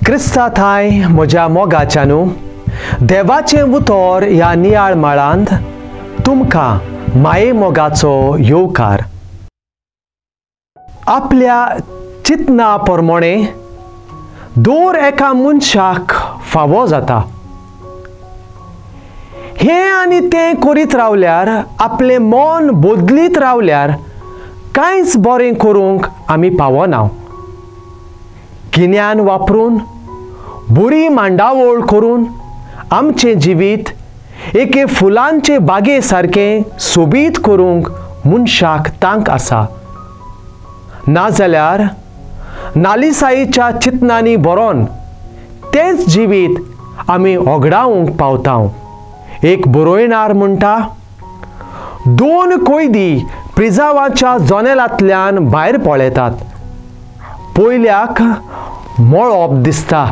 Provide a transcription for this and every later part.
क्रिस्ता थाय म्हज्या मोगाच्यानू देवाचें उतर ह्या नियाळ माळांत तुमकां माये मोगाचो येवकार। आपल्या चिंतना प्रमाणे दर एका मनशाक फावो जाता। हें आनी तें करीत रावल्यार, आपलें मन बदलीत रावल्यार कांयच बरें करूंक आमी पावना। गिन्यान वापरून बरी मांडावळ करून आमचें जिवीत एके फुलांचे बागे सारकें सोबीत करूंक मनशाक तांक आसा। नाजाल्यार नालिसाईच्या चिंतनांनी भरोन तेंच जिवीत आमी ओगडावंक पावता। एक बरोयणार म्हणटा, दोन कोयदी प्रिजावाच्या जनेलांतल्यान भायर पळयतात। पयल्याक मळप दिसता,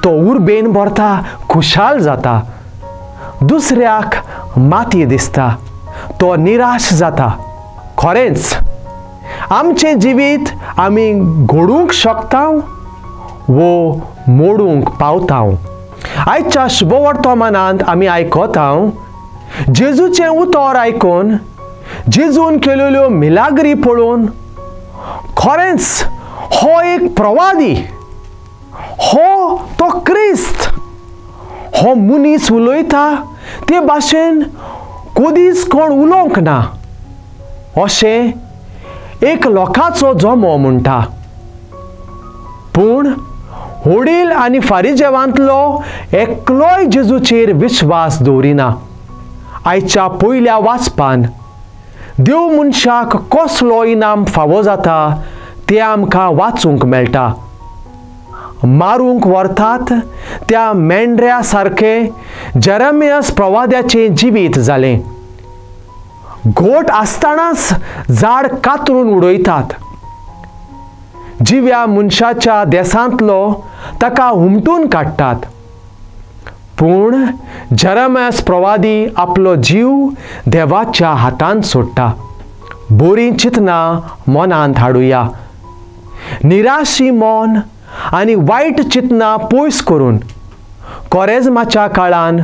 तो उर्बेन भरता, खुशाल जाता। दुसऱ्याक माती दिसता, तो निराश जाता। खरेंच आमचें जिवीत आमी घडूंक शकता वो मोडूंक पावता। आयच्या शुभवर्तमानांत आमी आयकता जेजूचें उतर आयकून, जेजून केल्ल्यो मिलाग्री पळोवन खरेंच हो एक प्रवादी, हो तो क्रिस्त, हो मनीस उलयता ते भाशेन कदीच कोण उलोवंक ना अशें एक लोकांचो जमो म्हणटा। पूण होडील आनी फारिजेवांतलो एकलोय जेजूचेर विश्वास दवरिना। आयच्या पयल्या वाचपान देव मनशाक कसलो इनाम फावो जाता तें आमकां वाचूंक मेळटा। मारूंक व्हरतात त्या मेंढऱ्या सारकें जेरेमियास प्रवाद्याचें जिवीत जालें। घोट आसतनाच झाड कातरून उडयतात। जिव्या मनशाच्या देसांतलो ताका हुमटून काडटात। पूण जेरेमियास प्रवादी आपलो जीव देवाच्या हातांत सोडटा। बरीं चिंतनां मनांत हाडुया। निराशी मन आनी वायट चिंतनां पयस करून कोरेजमाच्या काळान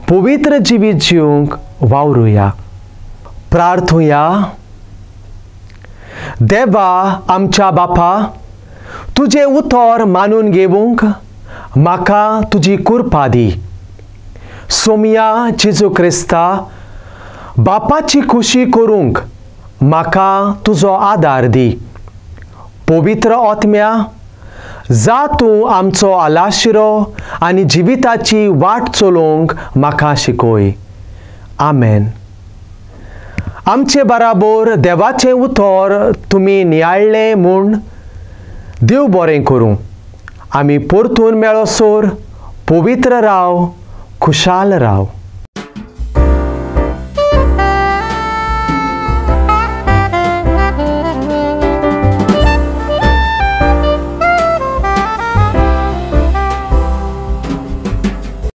पवित्र जिवीत जिवंक वावरुया। प्रार्थुया। देवा आमच्या बापा, तुजें उतर मानून घेवंक म्हाका तुजी कृपा दी। सोमया जेजू क्रिस्ता, बापाची खुशी करूंक म्हाका तुजो आदार दी। पवित्र आत्म्या, जा तूं आमचो आलाशिरो आनी जिविताची वाट चलोवंक म्हाका शिकय। आमेन। आमचे बराबर देवाचें उतर तुमी नियाळ्ळें म्हूण देव बरें करूं। आमी परतून मेळोसर पवित्र राव, खुशाल राव।